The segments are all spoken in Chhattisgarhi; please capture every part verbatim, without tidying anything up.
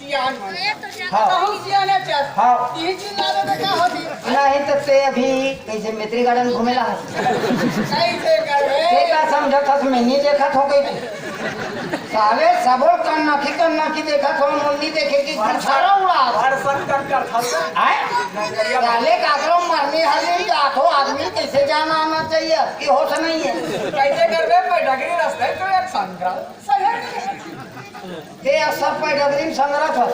ज्ञान मन। हाँ। कहूँ सियाने चल। हाँ। यही चिल्ला दे तो का होती? नहीं तो ते अभी कैसे मैत्री गार्डन घूमेला हस? कैसे करबे? ते का समझत हस, मैं नहीं देखत हो गई। साले सबो कन्नकी कन्नकी देखत हो, मुन्नी देखे कि गुब्बारा उड़ा। हर संकट कर था। आए? साले काकरो मरनी हरनी जात हो, आदमी कैसे जाना आना चाहिए? कि होश नहीं है। कैसे करबे? पैडगरी रास्ते तो एक संकट। सही है। ते सब पैडगरी में संगरत हो,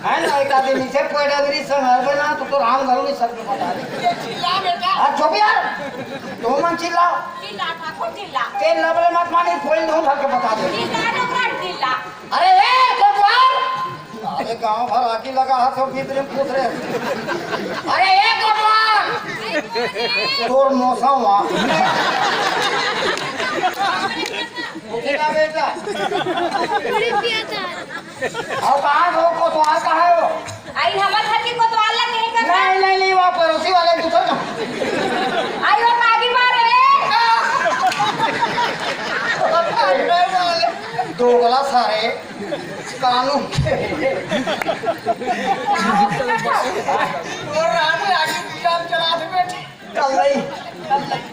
है ना? एक आदमी से पैडगरी संगरबे ना, तो, तो राम घरू नहीं सकते, बता दे। ये चिल्ला बेटा। अब चुप यार, तुम मन चिल्लाओ। चिल्ला ठाकुर चिल्ला। ते लबले मत मानी, कोई नहीं उठा के बता दे। चिल्ला रे मत चिल्ला। अरे ए कोटवार, अरे गांव भर आगी लगा है, सब भीतर में पूछ रहे। अरे ए कोटवार, तोर मौसा हुआ। उठेगा बेटा। और कहाँ हो, कोतवाल कहाँ है वो? आई हमर घर की कोतवाल ला कहीं कर। नहीं, नहीं, नहीं, वहाँ पड़ोसी वाले दूसर का। आई वो कागी मारे। दोगला सारे, कानून के। और रात में आगे काम चला दे बेटी। कल नहीं, कल नहीं।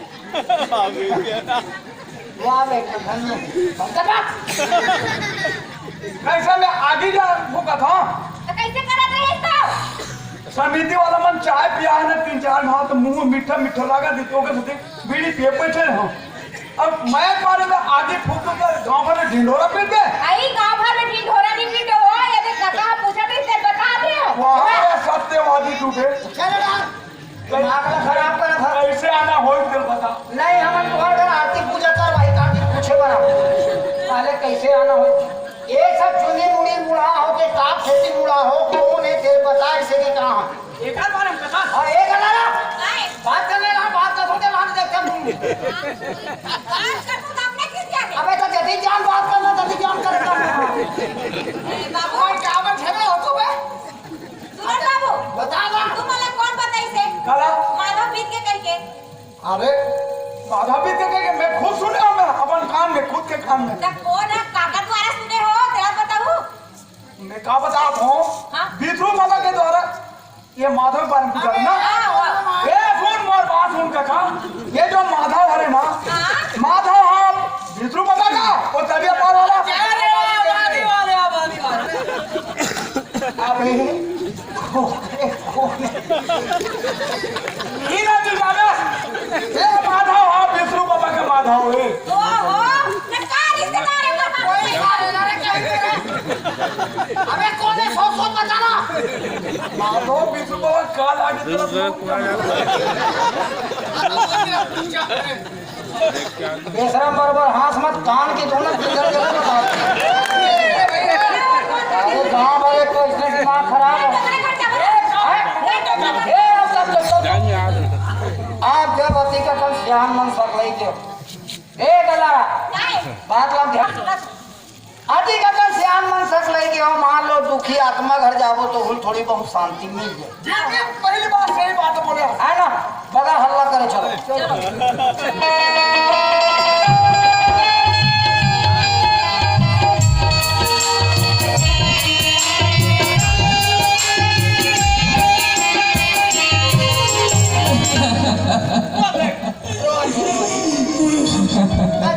वाह बेटा, धन्य। कैसे मैं आगे जा भूखा था? तो कैसे करत रहे तो? समिति वाला मन चाय पिया है ना, तीन चार घाव तो मुंह मीठा मीठा लगा दी, तो के साथे बीड़ी पिए बैठे रहो। अब मैं मारे में आगे फूक कर गांव भर में ढिंढोरा पीट गए। आई गांव भर में ढिंढोरा नहीं पीटे हो, यदि कथा पूछा तो इसे बता दे। वाह, सत्यवादी तू बे। चल यार। दिमाग ला खराब करत हस। कैसे आना होई तेल बता। नहीं, हमन तुम्हारे घर आरती पूजा कर, वही काम की पूछे बर आओ। पहले कैसे आना होई? ये सब चुनी मुड़ी मुड़ा हो के टाप खेती मुड़ा हो, कौन है तेल बता, इसे के कहाँ है? एक आध बार हम कथा। हाँ, एक आध बार। नहीं। बात करने रहा, बात कर, सोचे वहाँ देखते हैं तुम। बात कर, तू अपने किस क्या दे? अबे तो जल्दी जान बात करना, जल्दी जान कर। ए, बाबू। और क्या बात है ना, हो तो बे? सुनत बाबू, बता ना। तू मोला कौन बताइस हे? काला? माधव बीत के कहिके। अरे, माधव बीत के कहिके मैं खुद सुने हूँ, मैं अपन कान में, खुद के कान में। त कोन ह, काकर द्वारा सुने हो, तेला बताऊ? मैं का बतावत हूँ? हाँ। बिथरू बाबा के द्वारा ये माधव के बारे में पूछा ना? हाँ, हाँ। ए, सुन मोर बात सुन काका, ये जो माधव हरे ना, हाँ। माधव हाँ, बिथरू बाबा का, वो तबिया पार वाला। अरे, आबादी वाले, आबादी वाले। अबे, कोने, कोने। ई ना तू जाना। ए माधव, हाँ, बिथरू बाबा के माधव है। ओहो, ये का रिश्तेदार है बाबा? कोई का रिश्तेदार है, क्या रिश्तेदार है? अबे, कौन है? सोच, सोच बताना। माधव, बिथरू बाबा, काल आगे तरफ। बेशरम बरोबर हाँस मत, कान के दोनों किधर गए बता। अरे गाँव वाले को इसने दिमाग खराब है। हैं? ए, सब, सब, सब। आप जब अति कथन सियान मन सकलई के। ए गला, बात ला ध्यान। अति कथन सियान मन सकलई के हो, मान लो दुखी आत्मा घर जाबो तो हुल थोड़ी बहुत शांति मिल जाए। ये भी पहली बार सही बात बोले। है ना? बगैर हल्ला करे चलो।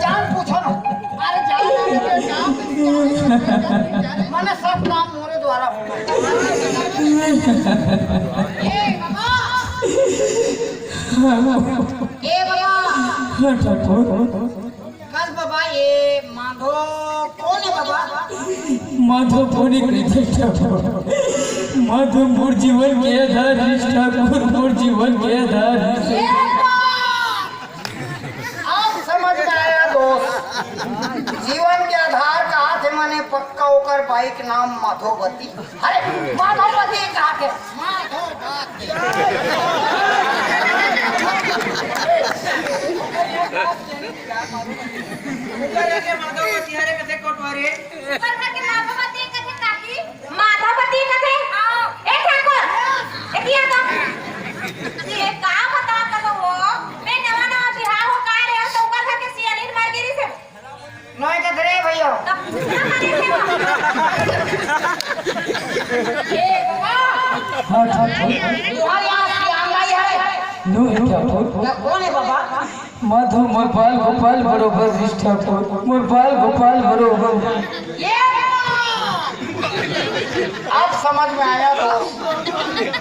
जान पूछो ना। अरे जान, अरे जान, मने सब काम मोरे द्वारा होना। ए बाबा। ए बाबा। हाँ, ठाकुर। कल बाबा, ये माधो कौन है बाबा? माधो कोनी कहिथे ठाकुर। माधो मोर जीवन के आधार हे ठाकुर, मोर जीवन के आधार हे। ये बात! अब समझ में आया दोस्त, जीवन के आधार कहा थे, मने पक्का ओकर बाई के नाम माधोवती। अरे, माधोवती कहा थे? माधोवती। ऊपर घर के माधोवती, हरे कथे कोटवारी। ऊपर घर के माधोवती कथे काकी। माधोवती कथे? ए ठाकुर, ए किया तो? ये का बता कथो हो? मैं नवा नवा बिहाव हो का रहे हो तो ऊपर घर के सियालिन मर गिरी से। नोय कथे रे भैया। तब पूछना माने थे वो। तुम्हारे यहाँ सियांगाई है? नो हे ठाकुर। क्या, कौन है बाबा? मधु मोर बाल गोपाल बरोबर रिस ठाकुर, मोर बाल गोपाल बरोबर। ये बात! अब समझ में आया दोस्त।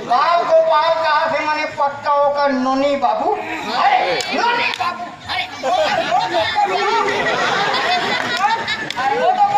बाल गोपाल कहा से, माने पक्का होकर नोनी बाबू। अरे, नोनी बाबू। अरे, वो तो